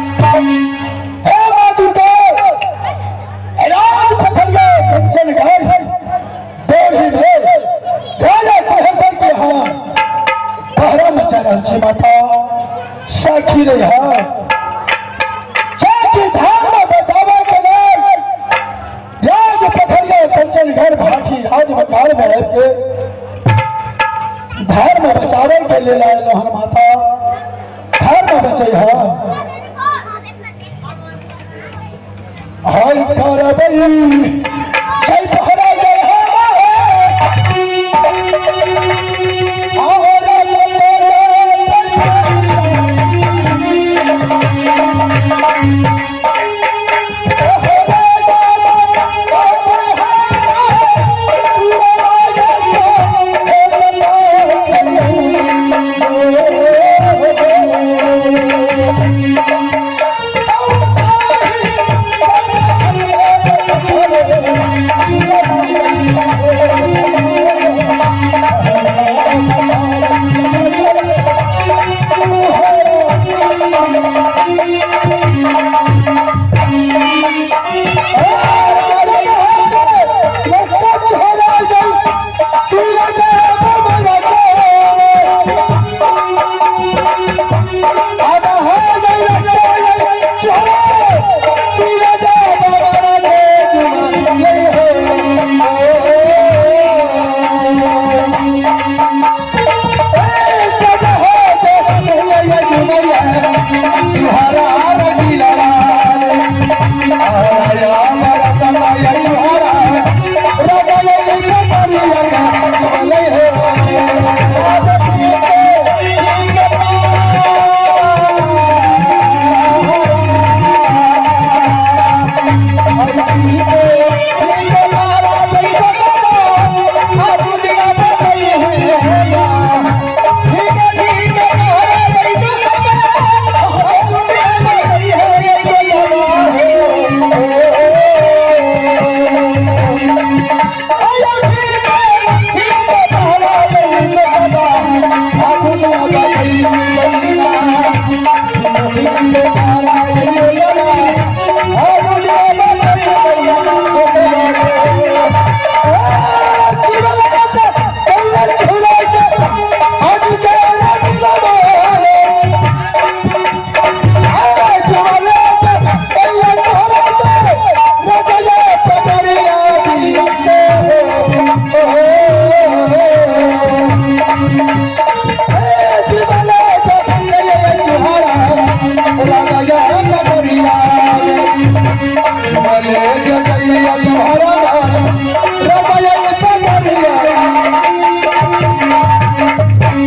हे माँ दुर्गा, राज पथरिया कंचन घर डोरी भेल राजा कुहेसर के हाँ पहरा मचा रहल छी माता साखी रे हाँ जाति धर्म बचावे के लेल राज पथरिया कंचन घर भाठी राज बकार में रह के धर्म बचावे के लेल आयल हन माता, धर्म बचै हन। हाय करबई जय पहरा जय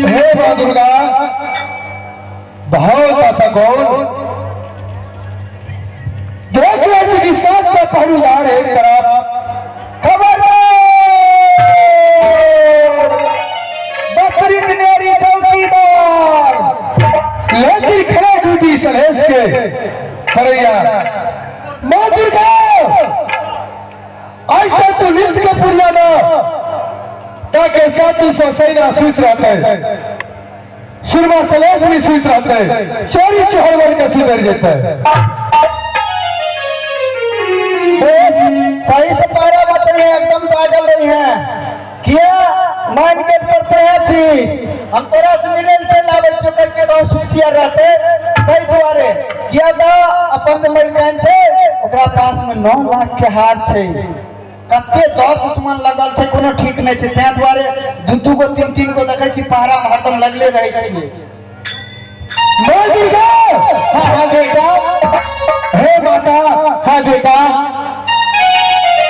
हे माँ दुर्गा, बहुत ऐसा कौन देख रहे चिकित्सा से पहलूदार एक तरफ खबरदार बकरी दिनेरी चौकीदार, लेकिन खड़े ड्यूटी सलेश के करैया। माँ दुर्गा ऐसा तू लिख के पुरिया ना ताकि साथी सो सही ना सुत रहते। सुरमा सलेश भी सुति रहते, चोरी चोहरवर के सुधर जेते। सही से पारा बचल है, एकदम पागल रही है। किया मान के करते हैं छी हम तोरा से मिले चल आवे चुके छे तो सुतिया रहते तई दुआरे किया दा अपन जे मलकान छे ओकरा पास में 9 लाख के हार छे, कते दर दुश्मन लगल छे कोनो ठीक नहीं छे, तै दुआरे दू दू गो तीन तीन गो देखै छी पहरा में हरदम लगले रहै छियै। माँ दुर्गा। हाँ हाँ बेटा। हे माता। हाँ बेटा।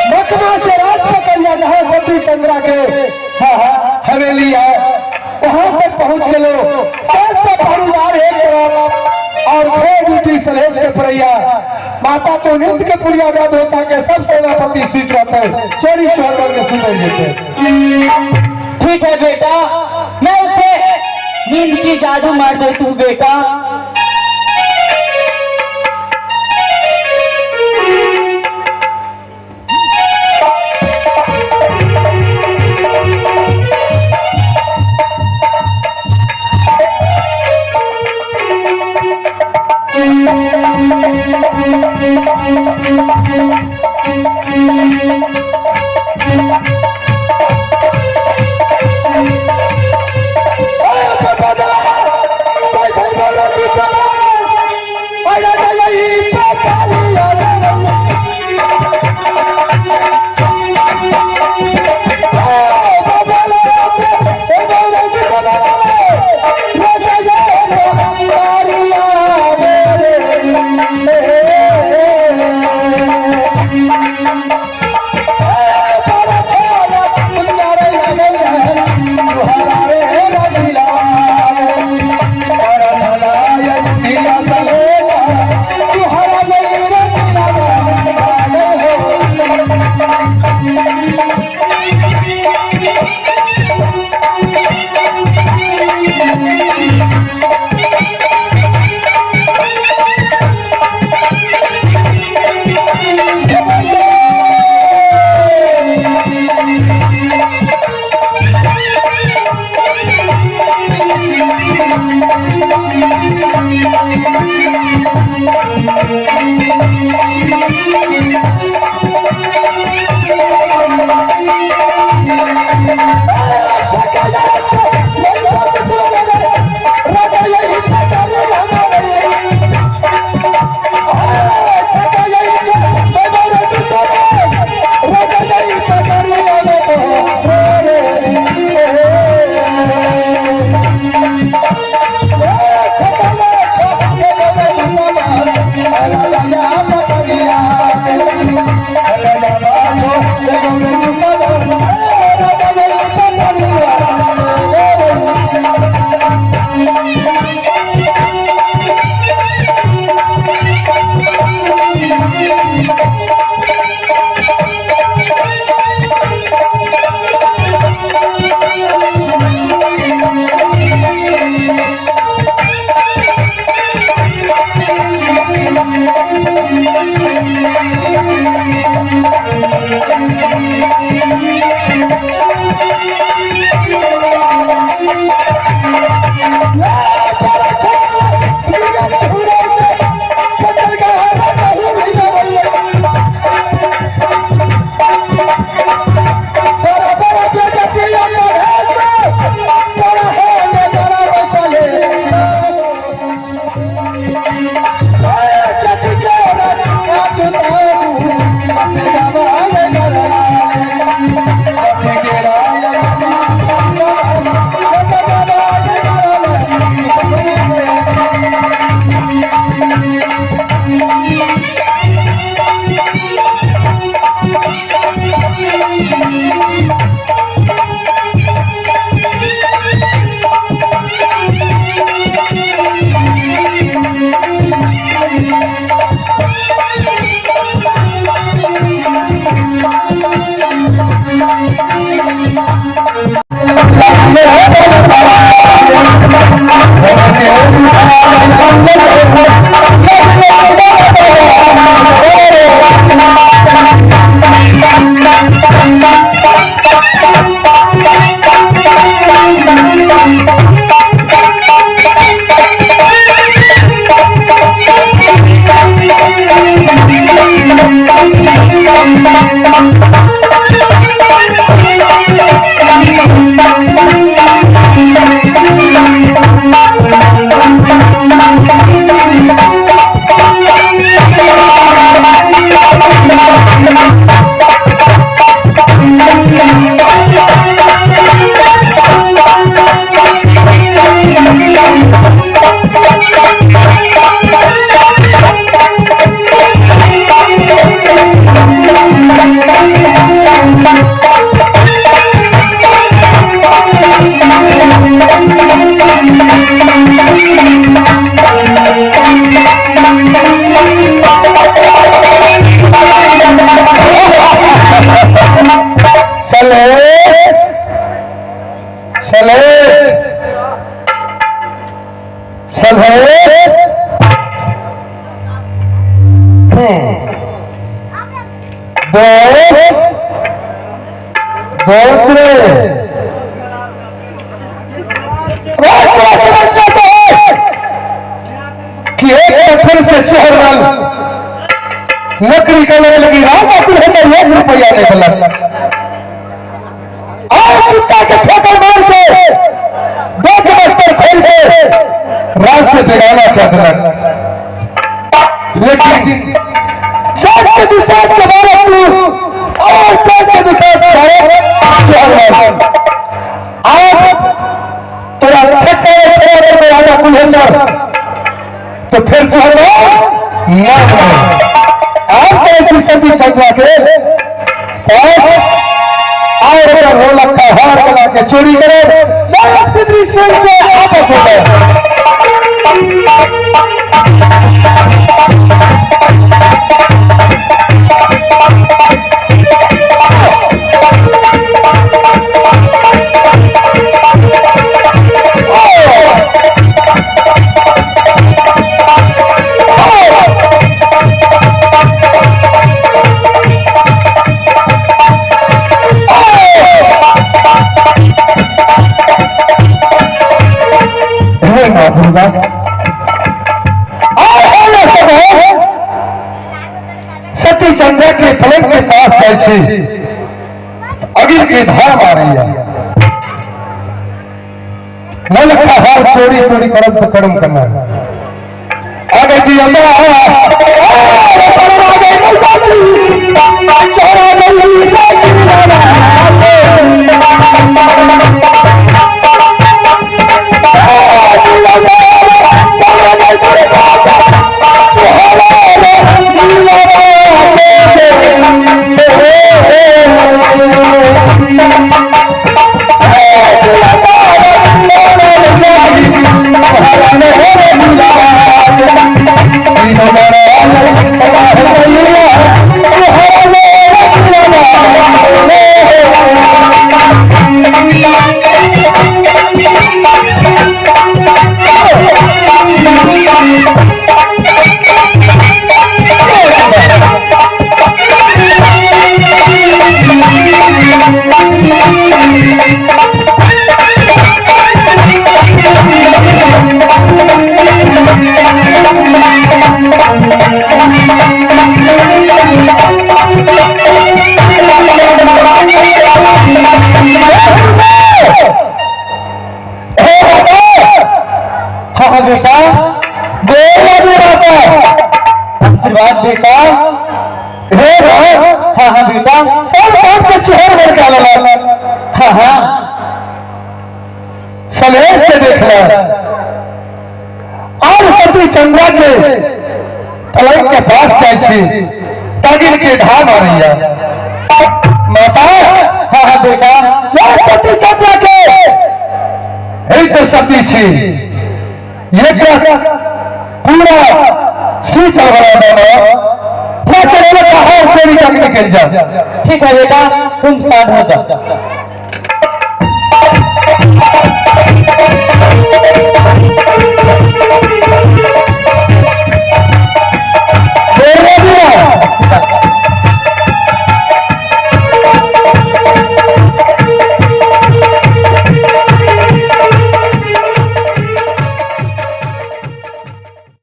मकमा से राज पकड़िया जहाँ सती चंद्रा के हाँ हाँ हवेली है वहां तक पहुंच गए। सात सौ पहरुदार एक तरफ और ड्यूटी सलेश के पुरैया। माता तो नित्य के पुरिया याद होता के सब सेनापति सीट रहते, चोरी चोर करके सुधर जेते। ठीक है बेटा, मैं उसे नींद की जादू मार देती हूँ बेटा। Yeah. और तोरा समझना चाहे कि एक पत्थर से चोहरल नौकरी करने लगी राजा कुल्हेसर 1 रुपया नहीं दिलक। और कुत्ता के ठोकर मार के दो बस्तर खोल के राज से बेगाना कर दिलक। लेकिन चार के दुसाध के बारे तू और चार के दुसाध के बारे आज तोरा छक्का छोड़ दे राजा कुल्हेसर तो फिर चोहरल ना आप तरह सती चंद्रा के पास और ढोलक का हार गला के चोरी करे या सिद्धि सिंह से आपस हो गए। सती चंद्रा के पलंग के पास जाए अगिल के धार मारी है नल का हार चोरी चोरी करम तो करम करना आगे की हाँ बेटा, आशीर्वाद बेटा। हे भाई, हाँ हाँ बेटा, सब काम के चोर बन के आला। हाँ हाँ सलेश से देख ला और सती चंद्रा के पलंग के पास जाए तागिर के धाम आ रही है माता। हाँ हाँ बेटा, यार सती चंद्रा के यही तो सती छी ये पूरा सीट वाला चोरी करके निकल जा। ठीक है बेटा, तुम शांत हो जाओ।